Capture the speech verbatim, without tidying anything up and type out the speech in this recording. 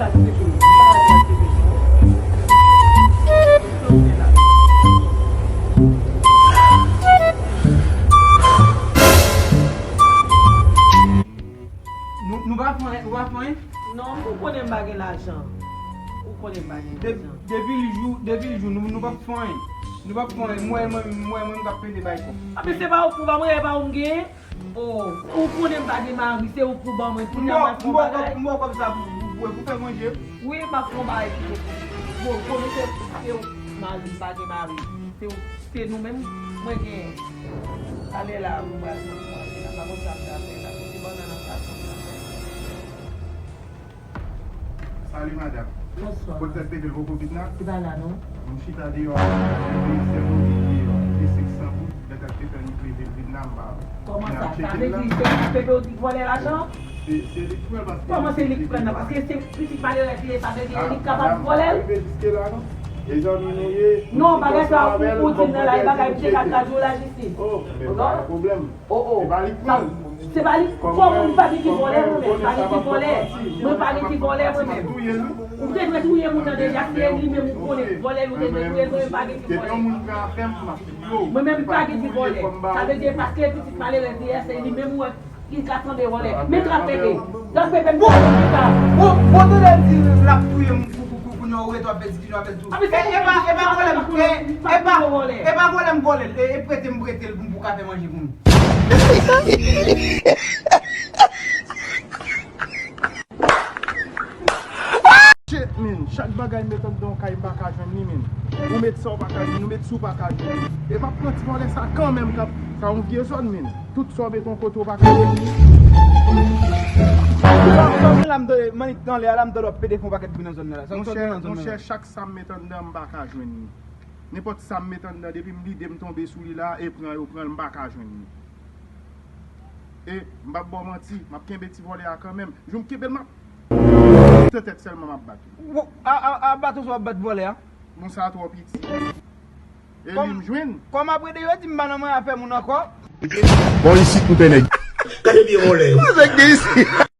Nou, nou pa fè anyen, nou pa fè anyen. Non, ou konnen m pa gen lajan. Ou konnen m pa gen lajan. Depi l jou, depi l jou, nou, nou p ap fè anyen. Nou p ap fè anyen. Mwen, mwen, mwen, mwen, m k ap pede bay kòb. A, men se pa ou k pou ban mwen, e pa ou m genyen. Oh, ou konnen m pa gen mari, se ou k pou ban mwen. Kounye a m al fè yon bagay. M ba w kòb sa pou, pou, pou, pou fè manje. Wi, m ap fè yon bagay pou ou. Bon, konnen se, se ou mari, m pa gen mari. Se ou, se nou menm, mwen gen. Talè la, ou pral pran manje la, pa konn sa m ta fè la, kote bannann nan sa, sa m ta fè. Salut madame. Bonsoir. Kot tèt pete l poko vin nan? Li pa la non. M chita deyò a, m peye sèl manje deyò a, m peye senk san goud, lè tèt pete l rive l vin la, m pa. Kòman sa? Sa vle di se tèt pete w di k vòlè lajan? Se, se li k pran l paske. Kòman se li k pran l nan? Paske se pitit malerèz li ye, sa vle di li kapab vòlè l? Rive jiske la non. E zanmi nou ye. Non, bagay sa ou, ou di nan la, e bagay m te ka traji w lajistis. Oh, men pa gen pwoblèm. Oh, oh. Se pa li k pran l. Se pa li. Kòm ou pa gen ki vòlè, mwen menm. Pa gen ki vòlè. Mwen pa gen ki vòlè, mwen menm. Ou te dwe touye moun nan deja, se li menm ou konnen ki vòlè, ou te dwe touye l, mwen pa gen ki vòlè. Mwen menm pa gen ki vòlè. Sa vle di paske pitit malerèz li ye, se li menm ou wè ki ka sanble vòlè. Men trap pepe. Trap pepe, m bon, bon, bon, tande l di l ap touye m pou, pou, pou, pou nou rete ap pèdi ki nou ap pèdi tou. E, e pa, e pa vòlè m, e, e pa, e pa vòlè m vòlè l, e, e prete m prete l pou, pou ka fè manje pou nou. Shit, man. Chak bagay m met anndan yon kay, m pa ka jwenn li, man. Ou met sa, ou pa ka jwenn li. Ou met si, ou pa ka jwenn li. E m ap pran ti vòlè sa kanmenm, k ap, sa yon vye zòn, man. Tout sa w met yon kote, ou pa ka jwenn li. Sa, sa, la m tande, mannik nan lè a, la m tande w ap pede fè yon pakèt bri nan zòn nan la. Sa w sòti nan zòn nan la. Monchè, chak sa m met anndan, m pa ka jwenn li. Nenpòt sa m met anndan, depi m lide m tonbe sou li la, e pran yo pran l, m pa ka jwenn li. E m p ap ba w manti, m ap kenbe ti vòlè a kanmenm. Jou m kenbe l, m ap. Se tèt sèlman m ap bat. Wo, a, a, a baton sa w ap bat vòlè a? Bon, sa twò piti. E li m jwenn. Kòm apre de yo di m pa nan mwen afè moun ankò. Bon, isit m pè nèg. Gade vye vòlè yo. Nèg de isit.